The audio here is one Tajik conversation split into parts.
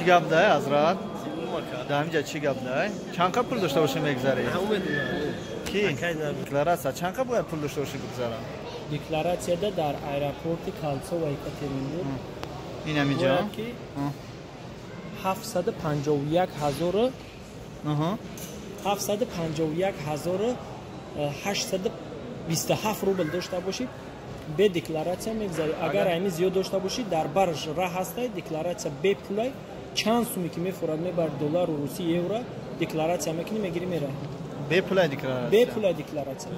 Гап дай, Азрат? Да, ҳамиҷа чӣ гап дай? Чанд қа пул дошта бошӣ мегзарӣ? Ки? Декларатсия чанд қа бояд пул дошта бошӣ бигзарам? Декларатсияда дар аэропорти Кольцово Екатеринбург. Ин ҳамиҷа? Ки 751 ҳазору 751 ҳазору 827 рубл дошта бошӣ, бе декларатсия мегзарӣ. Агар ҳамин зиёд дошта бошӣ, дар барш раҳ ҳастай, декларатсия бепулай, чанд суме ки мефурад мебар, доллару руси, евро, декларатсия мекунӣ, мегирӣ, меравӣ. Бепулай декларатсия? Бепулай декларатсия.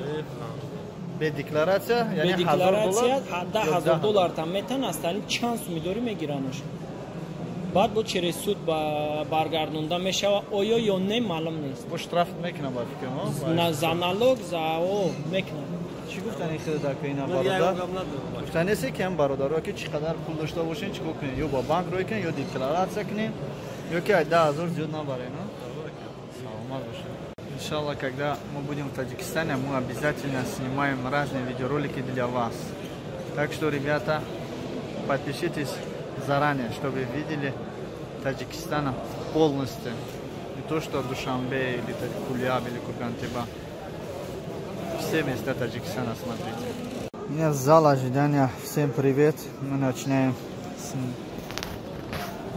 Бе декларатсия, яъне декларатсия 10 000 доллар там метан, астани чанд суми дорӣ, мегиранаш. Баъд бо через суд баргардонда мешава оё ё не, маълум нест. Бо штраф мекунам, ба фикрам. За налог, за о мекунам. Чӣ гуфтан ин хеле ина бародар? Гуфтанесе ки ҳам бародаро ки чӣ қадар пул дошта бошен, чӣ кор кунед? Ё ба банк рӯй кунед, ё декларатсия кунед, ё ки ай 10 000 зиёд набаред. Саломат бошед. Иншаллах, когда мы будем в Таджикистане, мы обязательно снимаем разные видеоролики для вас. Так что, ребята, подпишитесь заранее, чтобы видели Таджикистана полностью. Не то, что Душанбе или Куляб или Кургантеба. Все места Таджикистана смотрите. У меня зал ожидания. Всем привет. Мы начинаем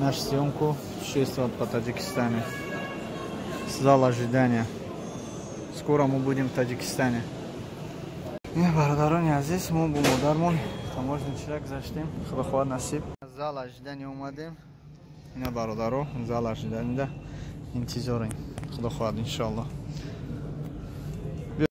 нашу съемку путешествовать по Таджикистану. Зал ожидания. Скоро мы будем в Таджикистане. Не, бародарони азиз, мо бо модармон таможня чирак гузаштем. Худо хоҳад, насиб. Зал ожидания омадем. Ина, бародаро, зал ожидания интизорем. Худо хоҳад, иншоаллоҳ.